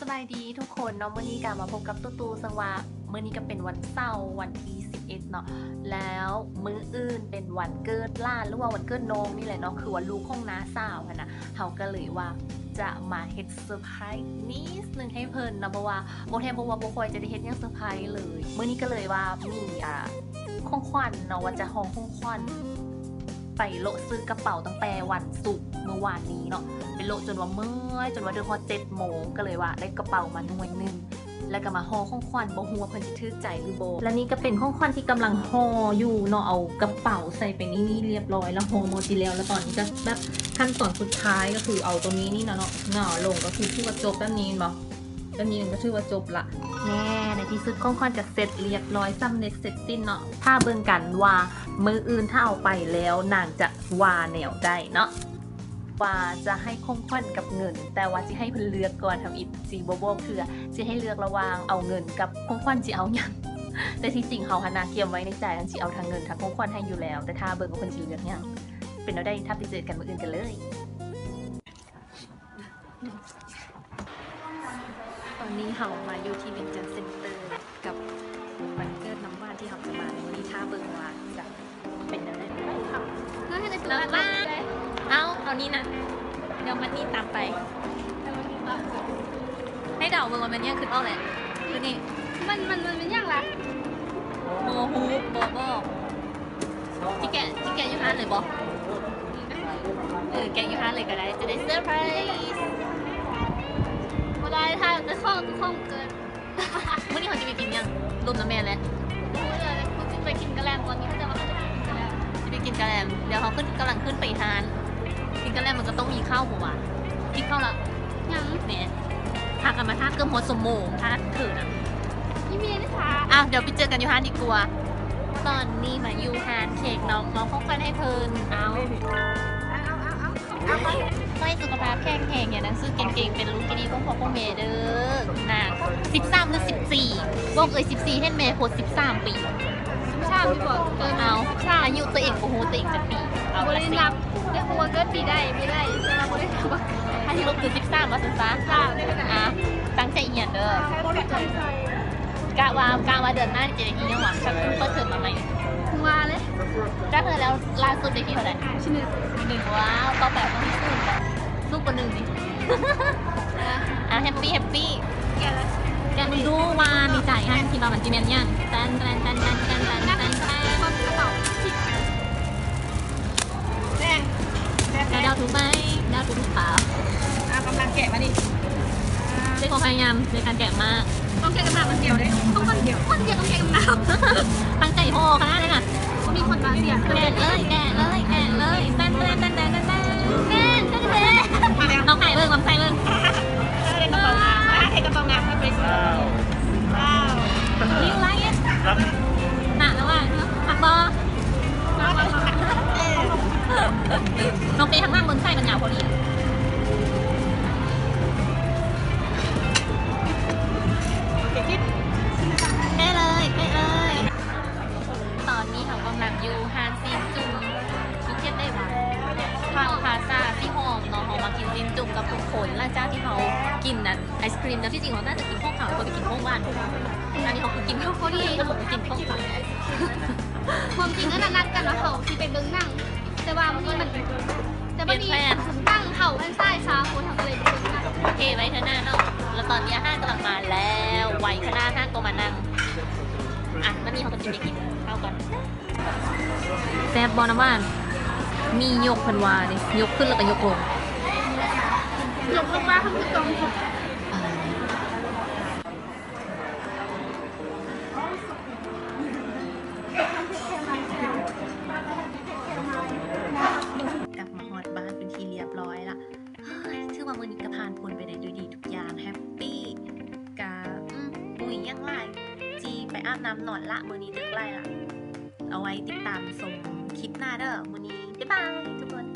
ສະບາຍດີທຸກຄົນເນາະ, ມື້ນີ້ກະມາພົບກັບຕູ້ຕູ້ ເຊິ່ງວ່າມື້ນີ້ກະເປັນວັນເສົາ ວັນທີສິບເອັດເນາະ, ແລ້ວມື້ອື່ນເປັນວັນເກີດຫຼານ ຫຼືວ່າວັນເກີດນ້ອງນີ້ແຫຼະເນາະ, ຄືວ່າລູກຂອງນ້າສາວຫັ້ນນະ, ເຮົາກະເລີຍວ່າຈະມາເຮັດເຊີໄພຣສ໌ນິດໜຶ່ງໃຫ້ເພິ່ນເນາະ, ເພາະວ່າບໍ່ແທ້ບໍ່ວ່າບໍ່ຄ່ອຍຈະໄດ້ເຮັດຫຍັງເຊີໄພຣສ໌ເລີຍ. ມື້ນີ້ກະເລີຍວ່າມີ ອ່າ ຂອງຂວັນເນາະ, ວ່າຈະຫໍ່ຂອງຂວັນ ໄປເລາະຊື້ກະເປົາຕັ້ງແຕ່ວັນສຸກມື້ວານນີ້ເນາະ, ໄປເລາະຈົນວ່າເມື່ອຍ ຈົນວ່າເດີນຮອດເຈັດໂມງ ກະເລີຍວ່າໄດ້ກະເປົາມາໜ່ວຍໜຶ່ງ ແລ້ວກະມາຫໍ່ຂອງຂວັນ, ບໍ່ຮູ້ວ່າເພິ່ນຊິຖືກໃຈຫຼືບໍ່. ແລະນີ້ກະເປັນຂອງຂວັນທີ່ກຳລັງຫໍ່ຢູ່ເນາະ, ເອົາກະເປົາໃສ່ໄປນີ້ ນີ້ລຽບລ້ອຍ ແລ້ວຫໍ່ໝົດຊິແລ້ວ, ແລ້ວຕອນນີ້ກະແບບຂັ້ນຕອນສຸດທ້າຍ ກະຄືເອົາໂຕນີ້ນີ້ເນາະ ເງາະລົງ ກະຄືຖືວ່າຈົບແບບນີ້ແມ່ນບໍ່? ແບບນີ້ກະຖືວ່າຈົບລະ. ແນ່ ໃນທີ່ສຸດຂອງຂວັນກະເສັດລຽບລ້ອຍ ສຳເລັດເສັດສິ້ນເນາະ. ຖ້າເບິ່ງກັນວ່າມື້ອື່ນຖ້າເອົາໄປແລ້ວນາງຈະວ່າແນວໃດເນາະ, ວ່າຈະໃຫ້ຂອງຂວັນກັບເງິນ, ແຕ່ວ່າຊິໃຫ້ເພິ່ນເລືອກກ່ອນ ທຳອິດຊິບໍ່ບອກເທື່ອ, ຊິໃຫ້ເລືອກລະຫວ່າງເອົາເງິນກັບຂອງຂວັນ ຊິເອົາຫຍັງ. ແຕ່ທີ່ຈິງເຮົາຫັ້ນນະກຽມໄວ້ໃນໃຈ ອັນຊິເອົາທັງເງິນທັງຂອງຂວັນໃຫ້ຢູ່ແລ້ວ, ແຕ່ຖ້າເບິ່ງວ່າເພິ່ນຊິເລືອກຫຍັງ ເປັນແນວໃດ ຖ້າໄປເຈີກັນມື້ອື່ນກັນເລີຍ. ຕອນນີ້ເຮົາມາຢູ່ທີ່ວິນເທີເຊັນເຕີກັບວັນເກີດນ້ຳຫວານທີ່ເຮົາຈະມາໃນມື້ນີ້, ຖ້າເບິ່ງວ່າຈະເປັນແນວໃດ. ນ້ຳຫວານ ເອົາ ເອົານີ້ນະ, ດຽວມັນນີ້ຕາມໄປ. ໃຫ້ເດົາເບິ່ງວ່າແມ່ນຫຍັງ, ຄິດອອກແຫຼະ ຄືນີ້. ມັນ ມັນ ມັນແມ່ນຫຍັງລະ? ບໍ່ຮູ້ ບໍ່ບອກ. ຊິແກະ ຊິແກະຢູ່ຮ້ານເລີຍບໍ່? ເອີ ແກະຢູ່ຮ້ານເລີຍກະໄດ້ ຈະໄດ້ເຊີໄພຣສ໌. ບໍ່ໄດ້ ຖ້າເຈົ້າຂອງ ເຈົ້າຂອງເກີດ. ມື້ນີ້ເຮົາຊິໄປກິນຫຍັງ? ລົມນຳແມ່ແຫຼະ. ມື້ນີ້ເຮົາຊິໄປກິນກະແລັມ, ຕອນນີ້ເຂົາເຈົ້າວ່າເຂົາຈະໄປກິນກະແລັມ. ຊິໄປກິນກະແລັມ, ດຽວເຮົາຂຶ້ນ ກຳລັງຂຶ້ນໄປຮ້ານກິນກະແລັມ. ມັນກະຕ້ອງມີເຂົ້າບໍ່ວະ? ກິນເຂົ້າລະ. ຍັງ ແນ່ ພາກັນມາຖ້າເກືອບຮອດຊົ່ວໂມງ ຖ້າເຖິງນະ. ອີ່ແມ່ນະ ອ້າວ ດຽວໄປເຈີກັນຢູ່ຮ້ານດີກວ່າ. ຕອນນີ້ມາຢູ່ຮ້ານເຄັກເນາະ, ມອບຂອງຂວັນໃຫ້ເພິ່ນ. ເອົາ ເອົາ ເອົາ ເອົາ ເອົາ ຂໍໃຫ້ສຸຂະພາບແຂງແຮງ, ຮຽນໜັງສືເກັ່ງໆ, ເປັນລູກທີ່ດີຂອງພໍ່ຂອງແມ່ເດີ. ນາງ ສິບສາມ ຫຼື ສິບສີ່? ບອກເອີຍ ສິບສີ່ ເຫັນແມ່ໂພສສິບສາມປີ. ສິບສາມຢູ່ບໍ່? ເອີ ເອົາ ສິບສາມ ອາຍຸຕົວເອງບໍ່ຮູ້ຕົວເອງຈັກປີ. ເອົາ ບໍ່ໄດ້ນັບ ແຕ່ຮູ້ວ່າເກີດປີໃດ ປີໃດ ແຕ່ວ່າບໍ່ໄດ້ນັບວ່າອາຍຸ ສະຫຼຸບຄືສິບສາມວ່າຊັ້ນຊະ. ຈ້າ ອ່າ ຕັ້ງໃຈຮຽນເດີ. ກະວ່າ ກະວ່າເດືອນໜ້າຈະໄດ້ຮຽນຫຍັງຫວາ? ເປີດເທີມມາໃໝ່ ວ່າເລີຍ. ຈັກເທື່ອແລ້ວ ລ່າສຸດໄດ້ທີເທົ່າໃດ? ທີໜຶ່ງ ທີໜຶ່ງ. ວ້າວ ຕໍ່ໄປຕ້ອງມີສູນ ສູນກວ່າໜຶ່ງຕິ. ອ່າ ແຮັບປີ້ ແຮັບປີ້. ແກະເລີຍ ແກະເບິ່ງດູວ່າໃນໃຈຫັ້ນ ຄິດວ່າມັນຊິແມ່ນຫຍັງ? ແຕ່ນ ແຕ່ນ ແຕ່ນ ແຕ່ນ ແຕ່ນ ແຕ່ນ ແຕ່ນ ແຕ່ນ. ແດງ ແດງ ເດົາຖືກໄໝ? ເດົາຖືກຫຼືເປົ່າ? ອ່າ ກຳລັງແກະມານີ້. ໃຊ້ຄວາມພະຍາຍາມໃນການແກະມາກ. ຕ້ອງແກະກັບນ້ຳອັນດຽວເດ້. ຕ້ອງຄົນດຽວ ຄົນດຽວຕ້ອງແກະກັບນ້ຳ. ຕັ້ງໃຈຫໍ່ຂະໜາດນັ້ນນະ. ບໍ່ມີຄົນມາເສຍ. ແກະເລີຍ ແກະເລີຍ ແກະເລີຍ. ແຕ່ນ ແຕ່ນ ແຕ່ນ ແຕ່ນ ແຕ່ນ ແຕ່ນ. ລອງໃສ່ເບິ່ງ ລອງໃສ່ເບິ່ງ. ເອີ ເຮັດກະເປົາງາມ ເຮັດກະເປົາງາມ. You like it? ໜ້າແລ້ວວ່າ ມັກບໍ່? ລອງເປະທາງຫຼັງເບິ່ງ ໃສ່ມັນຍາວພໍດີ. ເປະເລີຍ ເປະເລີຍ. ຕອນນີ້ເຮົາກຳລັງຢູ່ຮ້ານຊີ້ນຈຸ້ມ ຄືເຮັດໄດ້ວ່າ ທາງພາສາຊິຫອມເນາະ. ເຮົາມາກິນຊີ້ນຈຸ້ມກັບທຸກຄົນ ຫຼັງຈາກທີ່ເຮົາກິນອັນ ໄອສຄຣີມແລ້ວ. ທີ່ຈິງເຮົາໜ້າຈະກິນຂອງຄາວ ເຮົາໄປກິນຂອງຫວານ. ອັນນີ້ເຮົາຄືກິນຂອງພໍດີ ເຮົາກິນຂອງຄາວ. ຄວາມຈິງນັ້ນນະ ນັດກັນວ່າເຮົາຊິໄປເບິ່ງໜັງ ແຕ່ວ່າມື້ນີ້ມັນ ແຕ່ບັດນີ້ ຕັ້ງເຂົາອັນສາຍຊາໂພດ ເຮົາກະເລີຍບໍ່ໄດ້ນັດ. ໂອເຄ ໄວ້ເທື່ອໜ້າເນາະ. ແລ້ວຕອນນີ້ອາຫານກຳລັງມາແລ້ວ ໄວຂະໜາດ ອາຫານກະມານັ່ງ. ອ່ະ ບັດນີ້ເຮົາກະຊິໄປກິນເຂົ້າກ່ອນ. ແຊບບໍ່ນ້ຳຫວານ? ມີຍົກ ເພິ່ນວ່ານີ້ ຍົກຂຶ້ນແລ້ວກະຍົກລົງ. ຍົກລົງມາ ເຮົາຄືຕ້ອງ ກັບມາຮອດບ້ານເປັນທີ່ລຽບລ້ອຍລະ. ເຮີ້ຍ ຖືວ່າມື້ນີ້ກະຜ່ານພົ້ນໄປໄດ້ດ້ວຍດີທຸກຢ່າງ ແຮັບປີ້. ກະ ອືມ ບໍ່ມີຫຍັງຫຼາຍ ຊິໄປອາບນ້ຳນອນລະ ມື້ນີ້ດຶກຫຼາຍລະ. ເອົາໄວ້ຕິດຕາມຊົມຄລິບໜ້າເດີ. ມື້ນີ້ບາຍບາຍທຸກຄົນ.